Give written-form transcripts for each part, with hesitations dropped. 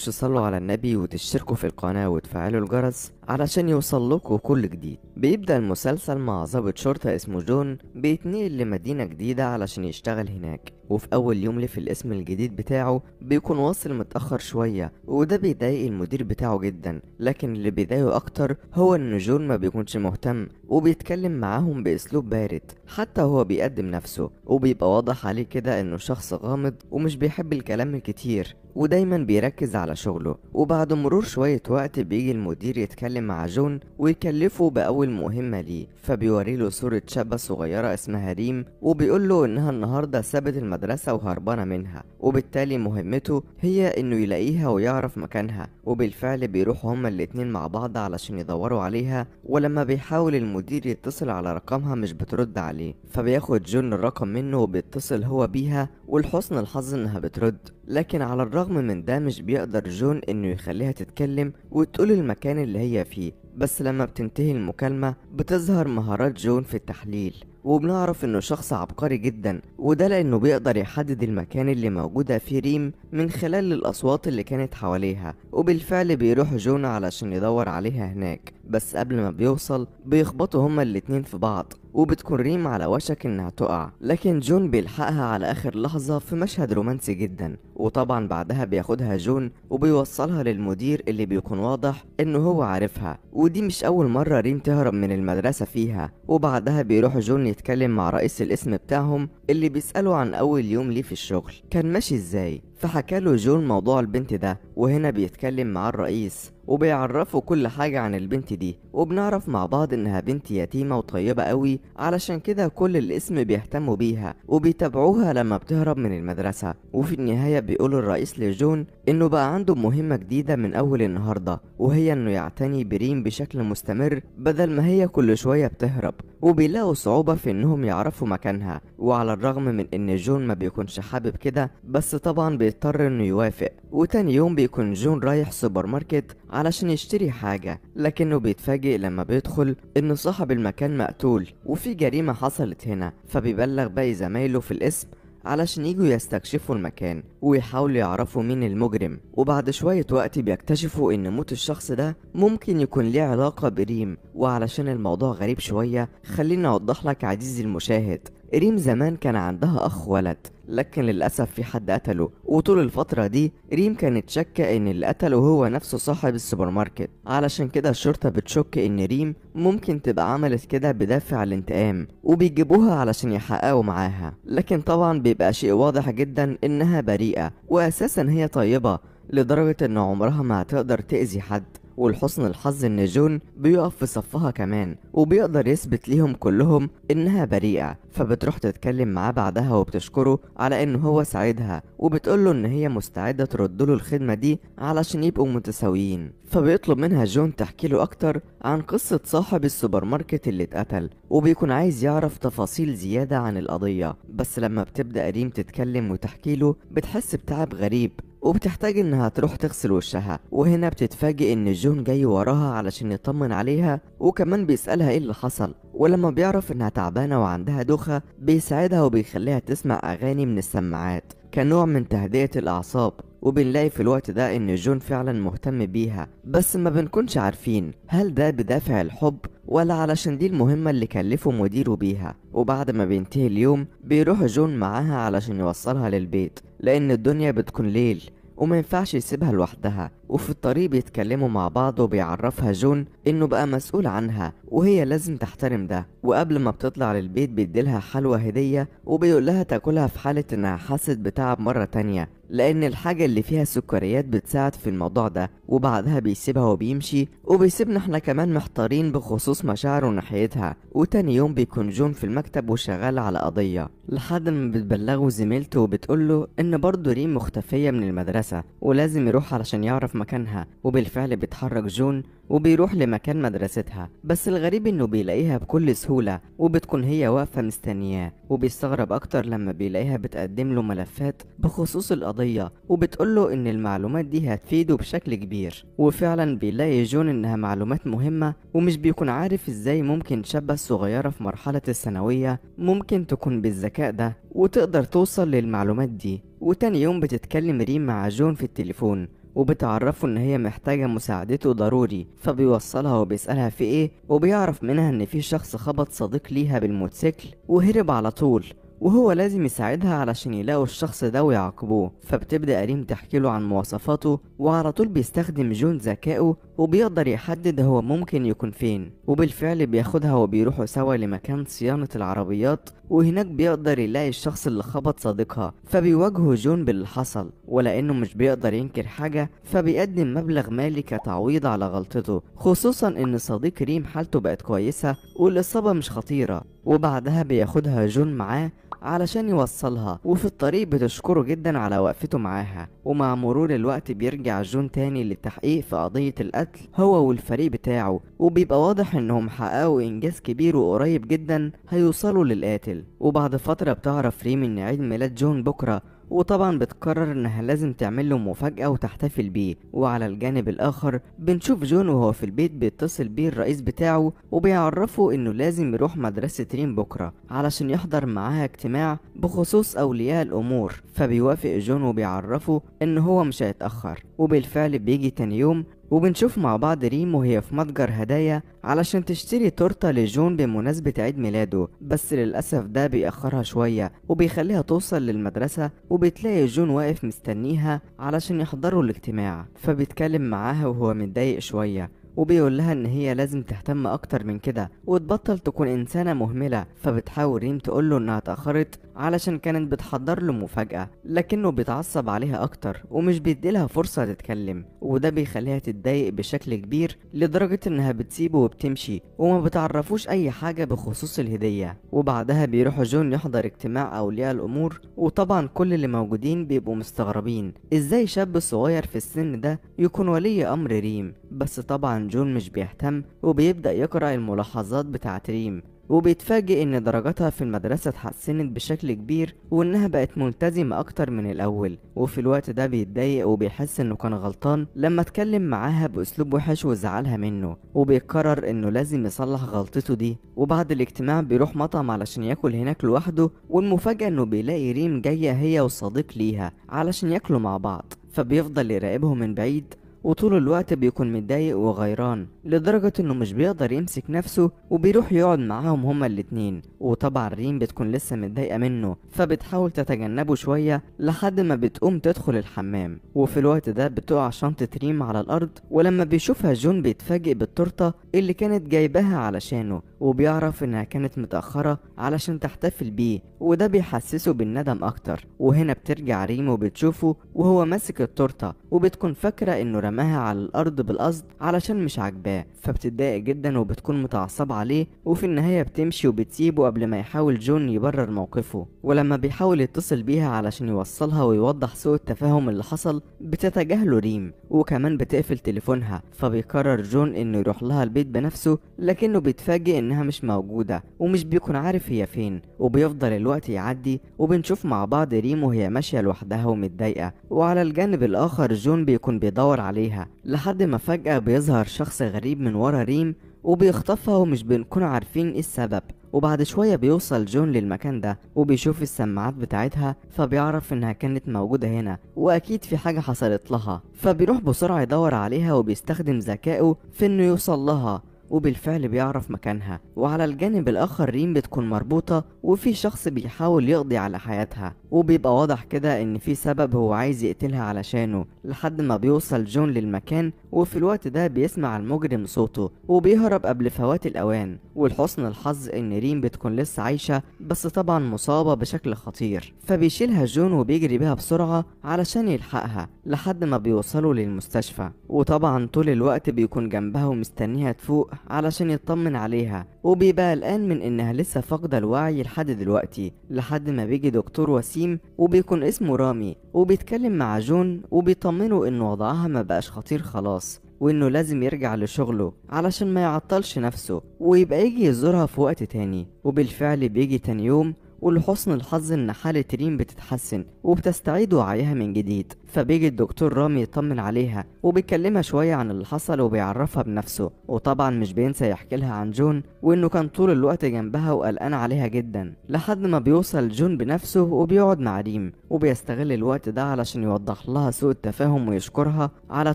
تصلوا على النبي وتشتركوا في القناة وتفعلوا الجرس علشان يوصل لكم كل جديد. بيبدأ المسلسل مع ضابط شرطة اسمه جون بيتنقل لمدينة جديدة علشان يشتغل هناك، وفي أول يوم ليه في الاسم الجديد بتاعه بيكون واصل متأخر شوية، وده بيضايق المدير بتاعه جدا. لكن اللي بيضايقه أكتر هو إن جون ما بيكونش مهتم وبيتكلم معاهم بأسلوب بارد حتى هو بيقدم نفسه، وبيبقى واضح عليه كده إنه شخص غامض ومش بيحب الكلام الكتير ودايما بيركز على شغله. وبعد مرور شوية وقت بيجي المدير يتكلم مع جون ويكلفه بأول مهمة ليه، فبيوريله صورة شابة صغيرة اسمها ريم وبيقوله إنها النهاردة سابت المدرسة وهربانة منها، وبالتالي مهمته هي إنه يلاقيها ويعرف مكانها. وبالفعل بيروحوا هما الاتنين مع بعض علشان يدوروا عليها، ولما بيحاول المدير يتصل على رقمها مش بترد عليه، فبياخد جون الرقم منه وبيتصل هو بيها، ولحسن الحظ إنها بترد. لكن على الرغم من ده مش بيقدر جون انه يخليها تتكلم وتقول المكان اللي هي فيه. بس لما بتنتهي المكالمة بتظهر مهارات جون في التحليل، وبنعرف انه شخص عبقري جدا، وده لانه بيقدر يحدد المكان اللي موجودة فيه ريم من خلال الاصوات اللي كانت حواليها. وبالفعل بيروح جون علشان يدور عليها هناك، بس قبل ما بيوصل بيخبطوا هما الاتنين في بعض، وبتكون ريم على وشك انها تقع، لكن جون بيلحقها على اخر لحظة في مشهد رومانسي جدا. وطبعا بعدها بياخدها جون وبيوصلها للمدير اللي بيكون واضح انه هو عارفها، ودي مش اول مرة ريم تهرب من المدرسة فيها. وبعدها بيروح جون يتكلم مع رئيس القسم بتاعهم اللي بيسأله عن اول يوم ليه في الشغل كان ماشي ازاي، فحكاله جون موضوع البنت ده. وهنا بيتكلم مع الرئيس وبيعرفه كل حاجة عن البنت دي، وبنعرف مع بعض انها بنت يتيمة وطيبة قوي، علشان كده كل القسم بيهتموا بيها وبيتابعوها لما بتهرب من المدرسة. وفي النهاية بيقول الرئيس لجون انه بقى عنده مهمة جديدة من اول النهاردة، وهي انه يعتني بريم بشكل مستمر بدل ما هي كل شوية بتهرب، وبيلاقوا صعوبة في انهم يعرفوا مكانها. وعلى الرغم من ان جون ما بيكونش حابب كده، بس طبعا بيضطر انه يوافق. وتاني يوم بيكون جون رايح سوبر ماركت علشان يشتري حاجة، لكنه بيتفاجئ لما بيدخل ان صاحب المكان مقتول وفي جريمة حصلت هنا، فبيبلغ باقي زمايله في القسم علشان يجوا يستكشفوا المكان ويحاولوا يعرفوا مين المجرم. وبعد شوية وقت بيكتشفوا ان موت الشخص ده ممكن يكون ليه علاقة بريم. وعلشان الموضوع غريب شوية خليني اوضح لك عزيزي المشاهد، ريم زمان كان عندها اخ ولد، لكن للأسف في حد قتله، وطول الفترة دي ريم كانت شاكة ان اللي قتله هو نفسه صاحب السوبر ماركت، علشان كده الشرطة بتشك ان ريم ممكن تبقى عملت كده بدافع الانتقام، وبيجيبوها علشان يحققوا معاها. لكن طبعا بيبقى شيء واضح جدا انها بريئة، واساسا هي طيبة لدرجة ان عمرها ما هتقدر تأذي حد. ولحسن الحظ ان جون بيقف في صفها كمان وبيقدر يثبت ليهم كلهم انها بريئة، فبتروح تتكلم معاه بعدها وبتشكره على ان هو ساعدها، وبتقوله ان هي مستعدة تردله الخدمة دي علشان يبقوا متساويين. فبيطلب منها جون تحكي له اكتر عن قصة صاحب السوبر ماركت اللي اتقتل، وبيكون عايز يعرف تفاصيل زيادة عن القضية. بس لما بتبدأ ريم تتكلم وتحكي له بتحس بتعب غريب وبتحتاج انها تروح تغسل وشها، وهنا بتتفاجئ ان جون جاي وراها علشان يطمن عليها، وكمان بيسألها ايه اللي حصل. ولما بيعرف انها تعبانة وعندها دوخة بيساعدها وبيخليها تسمع اغاني من السماعات كنوع من تهدئة الاعصاب. وبنلاقي في الوقت ده ان جون فعلا مهتم بيها، بس ما بنكونش عارفين هل ده بدافع الحب ولا علشان دي المهمة اللي كلفه مديره بيها. وبعد ما بينتهي اليوم بيروح جون معاها علشان يوصلها للبيت، لان الدنيا بتكون ليل وما ينفعش يسيبها لوحدها. وفي الطريق بيتكلموا مع بعض وبيعرفها جون انه بقى مسؤول عنها وهي لازم تحترم ده. وقبل ما بتطلع للبيت بيديلها حلوى هدية وبيقول لها تاكلها في حالة انها حست بتعب مرة تانية، لان الحاجة اللي فيها سكريات بتساعد في الموضوع ده. وبعدها بيسيبها وبيمشي، وبيسيبنا احنا كمان محتارين بخصوص مشاعره ناحيتها. وتاني يوم بيكون جون في المكتب وشغال على قضية، لحد ما بتبلغه زميلته وبتقوله ان برضه ريم مختفية من المدرسة ولازم يروح علشان يعرف مكانها. وبالفعل بيتحرك جون وبيروح لمكان مدرستها، بس الغريب انه بيلاقيها بكل سهولة وبتكون هي واقفة مستنياه. وبيستغرب اكتر لما بيلاقيها بتقدم له ملفات بخصوص القضية وبتقوله ان المعلومات دي هتفيده بشكل كبير. وفعلا بيلاقي جون انها معلومات مهمة، ومش بيكون عارف ازاي ممكن شابة صغيرة في مرحلة الثانوية ممكن تكون بالذكاء ده وتقدر توصل للمعلومات دي. وتاني يوم بتتكلم ريم مع جون في التليفون وبتعرفه ان هي محتاجة مساعدته ضروري. فبيوصلها وبيسألها في ايه، وبيعرف منها ان في شخص خبط صديق ليها بالموتوسيكل وهرب على طول، وهو لازم يساعدها علشان يلاقوا الشخص ده ويعاقبوه. فبتبدأ ريم تحكي له عن مواصفاته، وعلى طول بيستخدم جون ذكائه وبيقدر يحدد هو ممكن يكون فين. وبالفعل بياخدها وبيروحوا سوا لمكان صيانة العربيات، وهناك بيقدر يلاقي الشخص اللي خبط صديقها. فبيواجهه جون باللي حصل، ولأنه مش بيقدر ينكر حاجة فبيقدم مبلغ مالي كتعويض على غلطته، خصوصا ان صديق ريم حالته بقت كويسة والإصابة مش خطيرة. وبعدها بياخدها جون معاه علشان يوصلها، وفي الطريق بتشكره جدا على وقفته معاها. ومع مرور الوقت بيرجع جون تاني للتحقيق في قضية القتل هو والفريق بتاعه، وبيبقى واضح انهم حققوا انجاز كبير وقريب جدا هيوصلوا للقاتل. وبعد فترة بتعرف ريم ان عيد ميلاد جون بكرة، وطبعا بتقرر انها لازم تعمل له مفاجأة وتحتفل بيه. وعلى الجانب الاخر بنشوف جون وهو في البيت بيتصل بيه الرئيس بتاعه وبيعرفه انه لازم يروح مدرسة ريم بكرة علشان يحضر معاها اجتماع بخصوص اولياء الامور. فبيوافق جون وبيعرفه ان هو مش هيتأخر، وبالفعل بيجي تاني يوم. وبنشوف مع بعض ريم وهي في متجر هدايا علشان تشتري تورتة لجون بمناسبة عيد ميلاده، بس للأسف ده بيأخرها شوية وبيخليها توصل للمدرسة، وبتلاقي جون واقف مستنيها علشان يحضروا الاجتماع. فبيتكلم معاها وهو متضايق شوية، وبيقول لها ان هي لازم تهتم اكتر من كده وتبطل تكون انسانة مهملة. فبتحاول ريم تقوله انها اتأخرت علشان كانت بتحضر له مفاجأة، لكنه بيتعصب عليها اكتر ومش بيديلها فرصة تتكلم، وده بيخليها تتضايق بشكل كبير لدرجة انها بتسيبه وبتمشي وما بتعرفوش اي حاجة بخصوص الهدية. وبعدها بيروح جون يحضر اجتماع اولياء الامور، وطبعا كل اللي موجودين بيبقوا مستغربين ازاي شاب صغير في السن ده يكون ولي امر ريم. بس طبعا جون مش بيهتم وبيبدأ يقرأ الملاحظات بتاعت ريم، وبيتفاجئ ان درجاتها في المدرسة اتحسنت بشكل كبير وانها بقت ملتزمة اكتر من الاول. وفي الوقت ده بيتضايق وبيحس انه كان غلطان لما اتكلم معاها باسلوب وحش وزعلها منه، وبيقرر انه لازم يصلح غلطته دي. وبعد الاجتماع بيروح مطعم علشان ياكل هناك لوحده، والمفاجأة انه بيلاقي ريم جاية هي وصديق ليها علشان ياكلوا مع بعض. فبيفضل يراقبهم من بعيد، وطول الوقت بيكون متضايق وغيران لدرجة انه مش بيقدر يمسك نفسه وبيروح يقعد معاهم هما الاتنين. وطبعا ريم بتكون لسه متضايقة منه فبتحاول تتجنبه شوية لحد ما بتقوم تدخل الحمام. وفي الوقت ده بتقع شنطة ريم على الارض، ولما بيشوفها جون بيتفاجئ بالتورتة اللي كانت جايباها علشانه، وبيعرف انها كانت متأخرة علشان تحتفل بيه، وده بيحسسه بالندم اكتر. وهنا بترجع ريم وبتشوفه وهو ماسك التورتة، وبتكون فاكرة انه رماها على الارض بالقصد علشان مش عاجباه، فبتتضايق جدا وبتكون متعصبة عليه. وفي النهاية بتمشي وبتسيبه قبل ما يحاول جون يبرر موقفه. ولما بيحاول يتصل بيها علشان يوصلها ويوضح سوء التفاهم اللي حصل بتتجاهله ريم، وكمان بتقفل تليفونها. فبيقرر جون انه يروح لها البيت بنفسه، لكنه بيتفاجئ انها مش موجودة ومش بيكون عارف هي فين. وبيفضل الوقت يعدي وبنشوف مع بعض ريم وهي ماشية لوحدها ومتضايقة، وعلى الجانب الاخر جون بيكون بيدور عليها لحد ما فجأة بيظهر شخص غريب من ورا ريم وبيخطفها ومش بنكون عارفين ايه السبب. وبعد شوية بيوصل جون للمكان ده وبيشوف السماعات بتاعتها، فبيعرف انها كانت موجودة هنا واكيد في حاجة حصلت لها. فبيروح بسرعة يدور عليها وبيستخدم ذكائه في انه يوصل لها، وبالفعل بيعرف مكانها. وعلى الجانب الاخر ريم بتكون مربوطة وفي شخص بيحاول يقضي على حياتها، وبيبقى واضح كده ان في سبب هو عايز يقتلها علشانه، لحد ما بيوصل جون للمكان. وفي الوقت ده بيسمع المجرم صوته وبيهرب قبل فوات الاوان. ولحسن الحظ ان ريم بتكون لسه عايشة، بس طبعا مصابة بشكل خطير، فبيشيلها جون وبيجري بيها بسرعة علشان يلحقها لحد ما بيوصلوا للمستشفى. وطبعا طول الوقت بيكون جنبها ومستنيها تفوق علشان يطمن عليها، وبيبقى قلقان من انها لسه فاقدة الوعي لحد دلوقتي، لحد ما بيجي دكتور وسيم وبيكون اسمه رامي، وبيتكلم مع جون وبيطمنه ان وضعها ما بقاش خطير خلاص، وانه لازم يرجع لشغله علشان ما يعطلش نفسه ويبقى يجي يزورها في وقت تاني. وبالفعل بيجي تاني يوم، ولحسن الحظ ان حالة ريم بتتحسن وبتستعيد وعيها من جديد. فبيجي الدكتور رامي يطمن عليها وبيكلمها شوية عن اللي حصل وبيعرفها بنفسه، وطبعا مش بينسى يحكي لها عن جون وانه كان طول الوقت جنبها وقلقان عليها جدا، لحد ما بيوصل جون بنفسه وبيقعد مع ريم، وبيستغل الوقت ده علشان يوضح لها سوء التفاهم ويشكرها على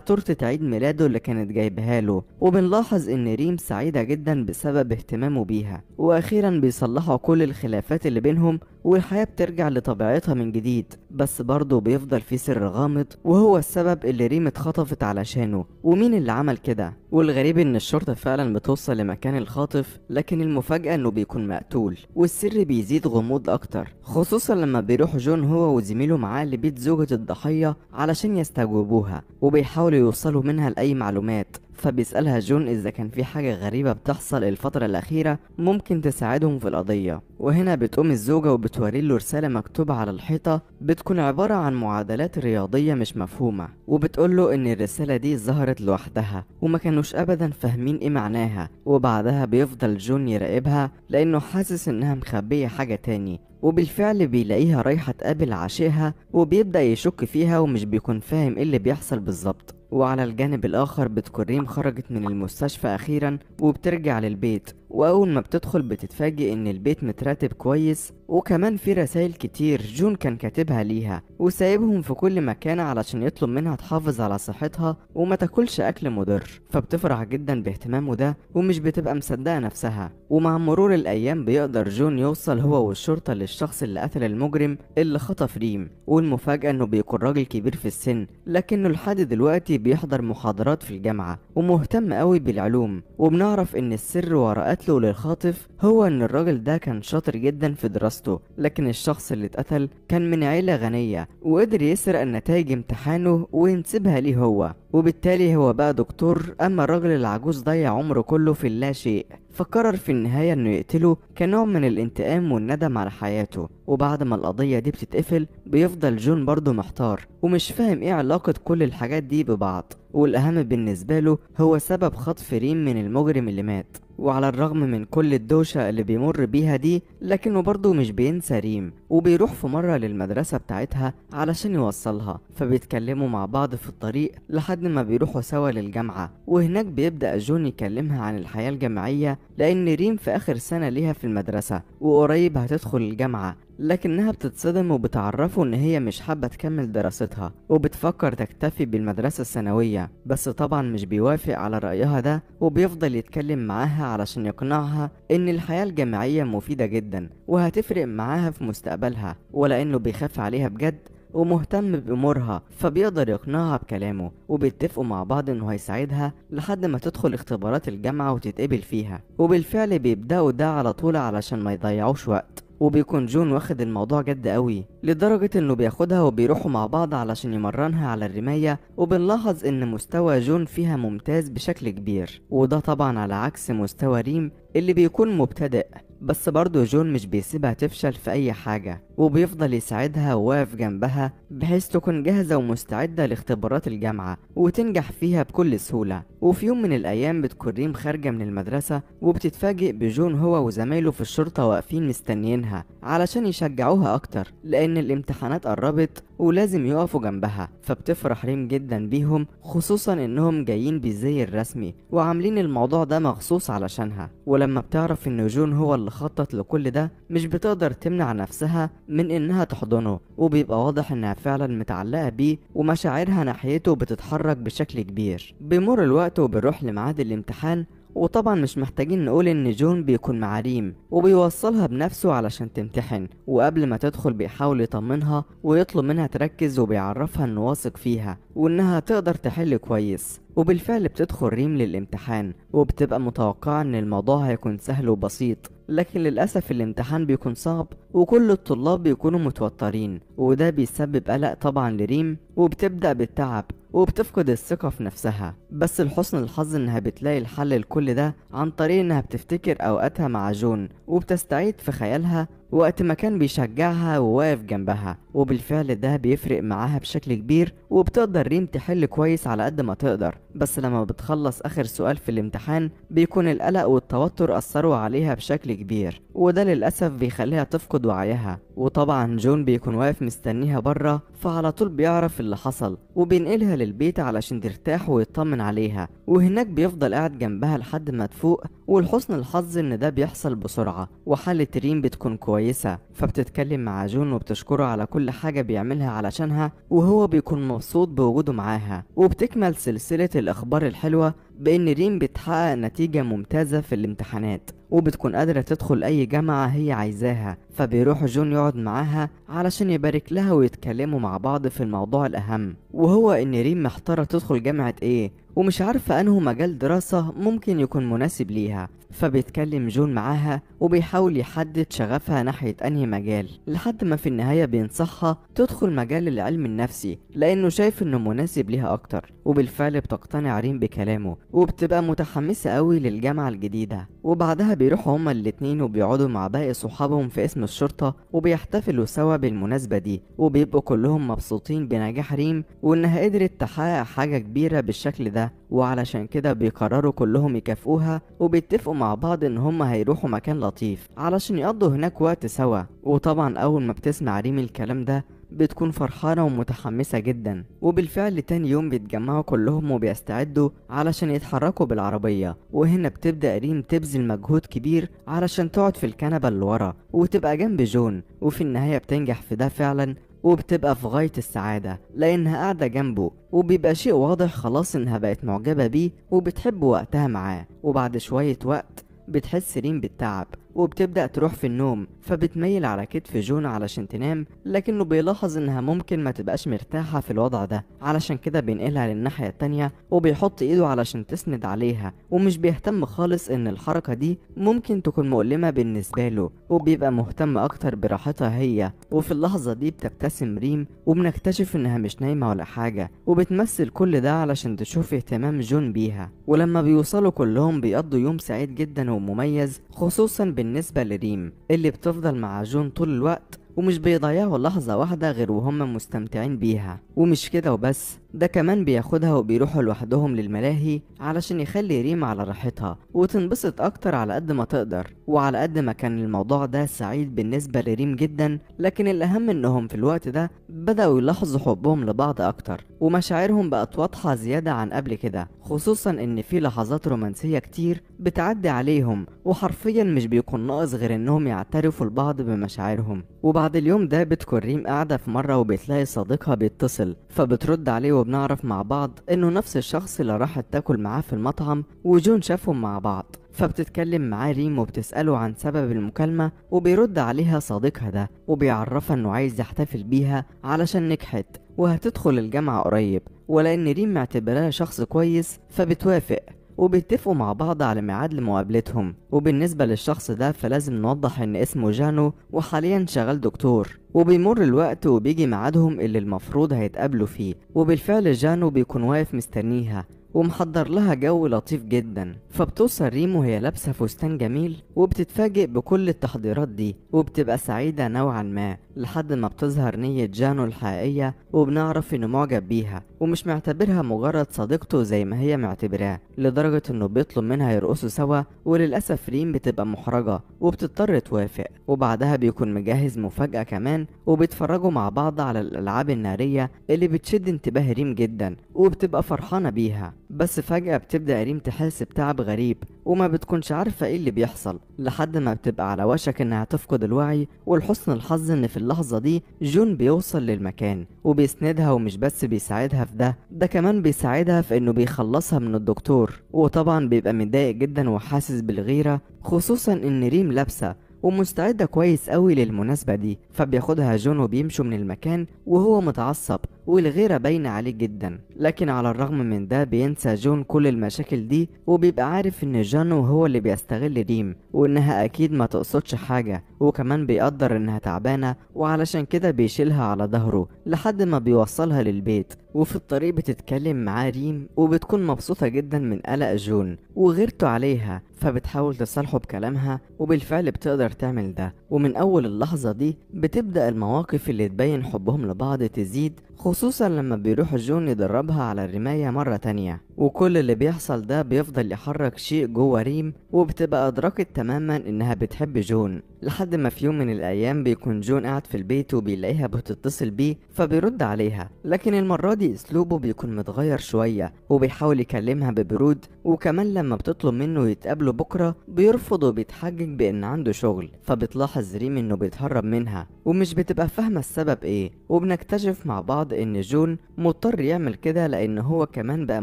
تورتة عيد ميلاده اللي كانت جايبها له. وبنلاحظ ان ريم سعيدة جدا بسبب اهتمامه بيها، واخيرا بيصلحوا كل الخلافات اللي بينهم والحياة بترجع لطبيعتها من جديد. بس برضه بيفضل في سر غامض وهو السبب اللي ريم اتخطفت علشانه ومين اللي عمل كده. والغريب ان الشرطة فعلا بتوصل لمكان الخاطف، لكن المفاجأة انه بيكون مقتول، والسر بيزيد غموض اكتر، خصوصا لما بيروح جون هو وزميله معاه لبيت زوجة الضحية علشان يستجوبوها، وبيحاولوا يوصلوا منها لأي معلومات. فبيسألها جون إذا كان في حاجة غريبة بتحصل الفترة الأخيرة ممكن تساعدهم في القضية. وهنا بتقوم الزوجة وبتوري له رسالة مكتوبة على الحيطة بتكون عبارة عن معادلات رياضية مش مفهومة، وبتقول له إن الرسالة دي ظهرت لوحدها وما كانوش أبدا فاهمين إيه معناها. وبعدها بيفضل جون يراقبها لأنه حاسس إنها مخبية حاجة تاني، وبالفعل بيلاقيها رايحة تقابل عشيقها وبيبدأ يشك فيها ومش بيكون فاهم إيه اللي بيحصل بالظبط. وعلى الجانب الآخر بتكون ريم خرجت من المستشفى أخيرا وبترجع للبيت، وأول ما بتدخل بتتفاجئ إن البيت مترتب كويس، وكمان في رسائل كتير جون كان كاتبها ليها وسايبهم في كل مكان علشان يطلب منها تحافظ على صحتها وما تاكلش أكل مضر. فبتفرح جدا باهتمامه ده ومش بتبقى مصدقة نفسها. ومع مرور الأيام بيقدر جون يوصل هو والشرطة للشخص اللي قتل المجرم اللي خطف ريم، والمفاجأة إنه بيكون راجل كبير في السن لكنه لحد دلوقتي بيحضر محاضرات في الجامعة ومهتم قوي بالعلوم. وبنعرف إن السر وراء قتله للخاطف هو إن الراجل ده كان شاطر جدا في دراسته، لكن الشخص اللي اتقتل كان من عيلة غنية وقدر يسرق نتائج امتحانه وينسبها ليه هو، وبالتالي هو بقى دكتور. أما الراجل العجوز ضيع عمره كله في اللا شيء، فقرر في النهاية انه يقتله كنوع من الانتقام والندم على حياته. وبعد ما القضية دي بتتقفل بيفضل جون برضه محتار ومش فاهم ايه علاقة كل الحاجات دي ببعض، والأهم بالنسبة له هو سبب خطف ريم من المجرم اللي مات. وعلى الرغم من كل الدوشة اللي بيمر بيها دي لكنه برضه مش بينسى ريم، وبيروح في مرة للمدرسة بتاعتها علشان يوصلها، فبيتكلموا مع بعض في الطريق لحد ما بيروحوا سوا للجامعة. وهناك بيبدأ جون يكلمها عن الحياة الجامعية لأن ريم في آخر سنة ليها في المدرسة وقريب هتدخل الجامعة، لكنها بتتصدم وبتعرفه ان هي مش حابة تكمل دراستها وبتفكر تكتفي بالمدرسة الثانوية. بس طبعا مش بيوافق على رأيها ده، وبيفضل يتكلم معاها علشان يقنعها ان الحياة الجامعية مفيدة جدا وهتفرق معاها في مستقبلها، ولانه بيخاف عليها بجد ومهتم بأمورها فبيقدر يقنعها بكلامه. وبيتفقوا مع بعض انه هيساعدها لحد ما تدخل اختبارات الجامعة وتتقبل فيها، وبالفعل بيبدأوا ده على طول علشان ما يضيعوش وقت. وبيكون جون واخد الموضوع جد قوي لدرجة انه بياخدها وبيروحوا مع بعض علشان يمرنها على الرماية، وبنلاحظ ان مستوى جون فيها ممتاز بشكل كبير، وده طبعا على عكس مستوى ريم اللي بيكون مبتدئ. بس برضه جون مش بيسيبها تفشل في اي حاجة، وبيفضل يساعدها وواقف جنبها بحيث تكون جاهزة ومستعدة لاختبارات الجامعة وتنجح فيها بكل سهولة. وفي يوم من الايام بتكون ريم خارجة من المدرسة وبتتفاجئ بجون هو وزمايله في الشرطة واقفين مستنيينها علشان يشجعوها اكتر لان الامتحانات قربت ولازم يقفوا جنبها. فبتفرح ريم جدا بيهم، خصوصا انهم جايين بالزي الرسمي وعاملين الموضوع ده مخصوص علشانها. ولما بتعرف ان جون هو اللي خطط لكل ده مش بتقدر تمنع نفسها من انها تحضنه، وبيبقى واضح انها فعلا متعلقة بيه ومشاعرها ناحيته بتتحرك بشكل كبير. بيمر الوقت وبنروح لميعاد الامتحان، وطبعا مش محتاجين نقول ان جون بيكون مع ريم وبيوصلها بنفسه علشان تمتحن. وقبل ما تدخل بيحاول يطمنها ويطلب منها تركز، وبيعرفها انه واثق فيها وانها تقدر تحل كويس. وبالفعل بتدخل ريم للامتحان وبتبقى متوقعة ان الموضوع هيكون سهل وبسيط، لكن للأسف الامتحان بيكون صعب وكل الطلاب بيكونوا متوترين، وده بيسبب قلق طبعا لريم، وبتبدأ بالتعب وبتفقد الثقة في نفسها. بس لحسن الحظ انها بتلاقي الحل لكل ده عن طريق انها بتفتكر اوقاتها مع جون وبتستعيد في خيالها وقت ما كان بيشجعها وواقف جنبها، وبالفعل ده بيفرق معاها بشكل كبير، وبتقدر ريم تحل كويس على قد ما تقدر. بس لما بتخلص اخر سؤال في الامتحان بيكون القلق والتوتر اثروا عليها بشكل كبير، وده للاسف بيخليها تفقد وعيها. وطبعا جون بيكون واقف مستنيها بره، فعلى طول بيعرف اللي حصل وبينقلها للبيت علشان ترتاح ويطمن عليها، وهناك بيفضل قاعد جنبها لحد ما تفوق. ولحسن الحظ ان ده بيحصل بسرعة وحالة ريم بتكون كويسة، فبتتكلم مع جون وبتشكره على كل حاجة بيعملها علشانها، وهو بيكون مبسوط بوجوده معاها. وبتكمل سلسلة الأخبار الحلوة بإن ريم بتحقق نتيجة ممتازة في الامتحانات، وبتكون قادرة تدخل أي جامعة هي عايزاها. فبيروح جون يقعد معاها علشان يبارك لها ويتكلموا مع بعض في الموضوع الأهم، وهو إن ريم محتارة تدخل جامعة إيه ومش عارفة أنه مجال دراسة ممكن يكون مناسب ليها. فبيتكلم جون معاها وبيحاول يحدد شغفها ناحية أنهي مجال، لحد ما في النهاية بينصحها تدخل مجال العلم النفسي لأنه شايف إنه مناسب ليها أكتر. وبالفعل بتقتنع ريم بكلامه وبتبقى متحمسة قوي للجامعة الجديدة. وبعدها بيروحوا هما الاتنين وبيقعدوا مع باقي صحابهم في قسم الشرطة وبيحتفلوا سوا بالمناسبة دي، وبيبقوا كلهم مبسوطين بنجاح ريم وإنها قدرت تحقق حاجة كبيرة بالشكل ده، وعلشان كده بيقرروا كلهم يكافئوها وبيتفقوا مع بعض ان هما هيروحوا مكان لطيف علشان يقضوا هناك وقت سوا. وطبعا اول ما بتسمع ريم الكلام ده بتكون فرحانة ومتحمسة جدا، وبالفعل تاني يوم بيتجمعوا كلهم وبيستعدوا علشان يتحركوا بالعربية. وهنا بتبدأ ريم تبذل مجهود كبير علشان تقعد في الكنبة اللي ورا وتبقى جنب جون، وفي النهاية بتنجح في ده فعلا وبتبقى في غاية السعادة لأنها قاعدة جنبه، وبيبقى شيء واضح خلاص إنها بقت معجبة بيه وبتحب وقتها معاه. وبعد شوية وقت بتحس ريم بالتعب وبتبدأ تروح في النوم، فبتميل على كتف جون علشان تنام، لكنه بيلاحظ انها ممكن ما تبقاش مرتاحة في الوضع ده، علشان كده بينقلها للناحية التانية وبيحط ايده علشان تسند عليها، ومش بيهتم خالص ان الحركة دي ممكن تكون مؤلمة بالنسبة له، وبيبقى مهتم اكتر براحتها هي. وفي اللحظة دي بتبتسم ريم وبنكتشف انها مش نايمة ولا حاجة، وبتمثل كل ده علشان تشوف اهتمام جون بيها. ولما بيوصلوا كلهم بيقضوا يوم سعيد جدا ومميز، خصوصا بالنسبة لريم اللي بتفضل مع جون طول الوقت ومش بيضيعوا لحظة واحدة غير وهم مستمتعين بيها. ومش كده وبس، ده كمان بياخدها وبيروحوا لوحدهم للملاهي علشان يخلي ريم على راحتها وتنبسط اكتر على قد ما تقدر. وعلى قد ما كان الموضوع ده سعيد بالنسبة لريم جدا، لكن الاهم انهم في الوقت ده بدأوا يلاحظوا حبهم لبعض اكتر ومشاعرهم بقت واضحة زيادة عن قبل كده، خصوصا ان في لحظات رومانسية كتير بتعدي عليهم وحرفيا مش بيكون ناقص غير انهم يعترفوا لبعض بمشاعرهم. وبعد اليوم ده بتكون ريم قاعدة في مرة وبتلاقي صديقها بيتصل، فبترد عليه وبنعرف مع بعض انه نفس الشخص اللي راحت تاكل معاه في المطعم وجون شافهم مع بعض. فبتتكلم معاه ريم وبتسأله عن سبب المكالمة، وبيرد عليها صديقها ده وبيعرفها انه عايز يحتفل بيها علشان نجحت وهتدخل الجامعة قريب، ولان ريم معتبراه شخص كويس فبتوافق، وبيتفقوا مع بعض على ميعاد لمقابلتهم. وبالنسبة للشخص ده فلازم نوضح ان اسمه جانو وحاليا شغال دكتور. وبيمر الوقت وبيجي ميعادهم اللي المفروض هيتقابلوا فيه، وبالفعل جانو بيكون واقف مستنيها ومحضر لها جو لطيف جدا. فبتوصل ريم وهي لابسة فستان جميل وبتتفاجئ بكل التحضيرات دي وبتبقى سعيدة نوعا ما، لحد ما بتظهر نية جانو الحقيقية وبنعرف انه معجب بيها ومش معتبرها مجرد صديقته زي ما هي معتبراه، لدرجة انه بيطلب منها يرقصوا سوا. وللأسف ريم بتبقى محرجة وبتضطر توافق. وبعدها بيكون مجهز مفاجأة كمان وبيتفرجوا مع بعض على الألعاب النارية اللي بتشد انتباه ريم جدا وبتبقى فرحانة بيها. بس فجأة بتبدأ ريم تحس بتعب غريب وما بتكونش عارفة ايه اللي بيحصل، لحد ما بتبقى على وشك انها تفقد الوعي. ولحسن الحظ ان في اللحظة دي جون بيوصل للمكان وبيسندها، ومش بس بيساعدها في ده، ده كمان بيساعدها في انه بيخلصها من الدكتور. وطبعا بيبقى متضايق جدا وحاسس بالغيرة، خصوصا ان ريم لابسة ومستعدة كويس قوي للمناسبة دي. فبياخدها جون وبيمشوا من المكان وهو متعصب، والغيرة باينة عليه جدا. لكن على الرغم من ده بينسى جون كل المشاكل دي، وبيبقى عارف ان جانو هو اللي بيستغل ريم وانها اكيد ما تقصدش حاجة، وكمان بيقدر انها تعبانة وعلشان كده بيشيلها على ظهره لحد ما بيوصلها للبيت. وفي الطريق بتتكلم معاه ريم وبتكون مبسوطة جدا من قلق جون وغيرته عليها، فبتحاول تصالحه بكلامها وبالفعل بتقدر تعمل ده. ومن أول اللحظة دي بتبدأ المواقف اللي تبين حبهم لبعض تزيد، خصوصا لما بيروح جون يدربها على الرماية مرة تانية. وكل اللي بيحصل ده بيفضل يحرك شيء جوه ريم، وبتبقى أدركت تماما إنها بتحب جون. لحد ما في يوم من الأيام بيكون جون قاعد في البيت وبيلاقيها بتتصل بيه فبيرد عليها، لكن المرة دي أسلوبه بيكون متغير شوية وبيحاول يكلمها ببرود، وكمان لما بتطلب منه يتقابلوا بكرة بيرفض وبيتحجج بإن عنده شغل. فبتلاحظ ريم إنه بيتهرب منها ومش بتبقى فاهمة السبب إيه، وبنكتشف مع بعض إن جون مضطر يعمل كده لأن هو كمان بقى